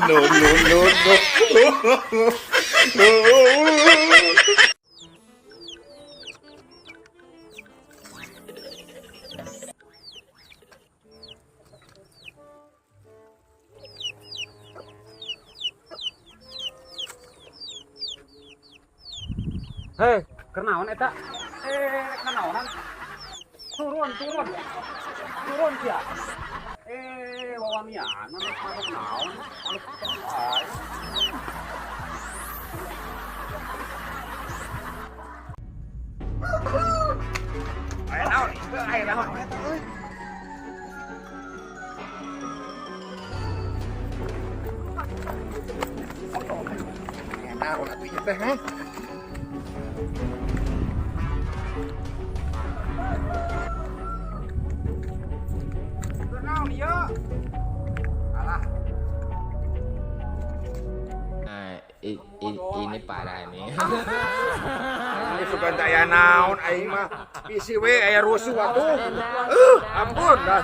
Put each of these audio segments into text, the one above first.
No, no, no, no. Hei, keur naon eta? Eh, keur naonan? Turun, turun. Turun sia. Eh, wawanian anu masuk naon? Anu ay. Aya naon? Aya naon? Aya naon atuh ieu teh, heh? Keur naon ieu? Alah, Nah, ini parah nih. Ini sugan teh aya naon aing mah. Bisi we aya rusuh atuh. Ampun dah.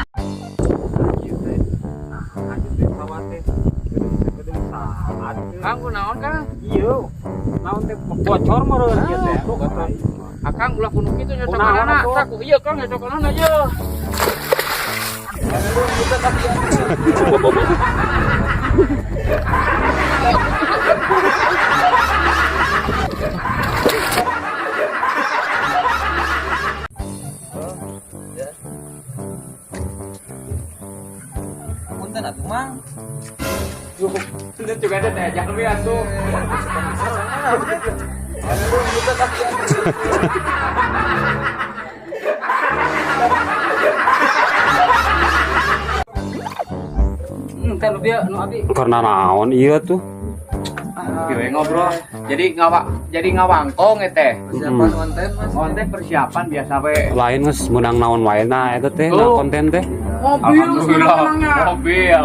Ieu teh. Nah, anjeun teh sawah teh. Geudeung saat. Kang, kunaon, Kang? Ieu. Naon teh bocor meureun ieu teh. Aduh, Akang ulah kudu kitu Kunaon nyocokanana. atuh? Tah ku ieu, Kang, nyocokanana ieu. Punten atuh, Mang. Sudah juga ada teh jalmi atuh. Teh nu bieu nu abi. Karena naon ieu tuh? Kieu we ngobrol. Jadi ngawangkong teh. Persiapan konten, Mas. Konten persiapan biasa we. Lain geus meunang naon wae nah eta teh nah Oh. konten teh. Mobil, alhamdulillah. Mobil,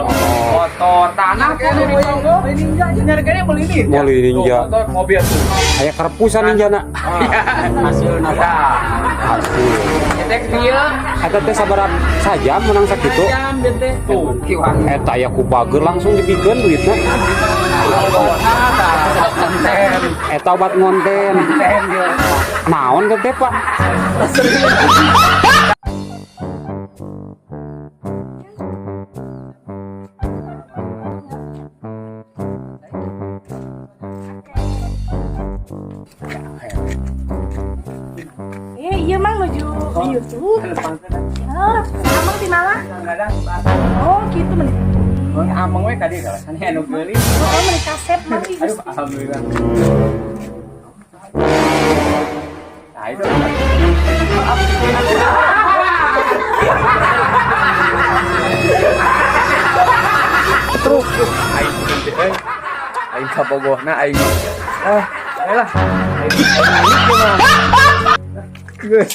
motor, tanah kan di Kongo. Beli ninja aja. Nyari kayaknya beli ninja. Beli ninja. Tuh, motor, mobil tuh. Aya kerpusan ninjana. Hasilna tah. Hasil. Teh kieu. Eta teh sabaraha sajam menang sakitu? Jam dia teh. Tuh, kiwang. Eta aya ku bager langsung dibikeun duitna. Konten. Eta obat ngonten. Konten dia. Naon teh teh, Pak? Eh, iya Mang nuju di YouTube. Ya, Amang di mana? Oh, gitu meni. Ameng we tadi kalau sana anu geulis. Oh, meni kasep Mang ih. Aduh, alhamdulillah. Nah, itu. Truk. Aing teh euy. Aing kabogohna aing mah. Ah, ayolah. Aing aing mah. Geus.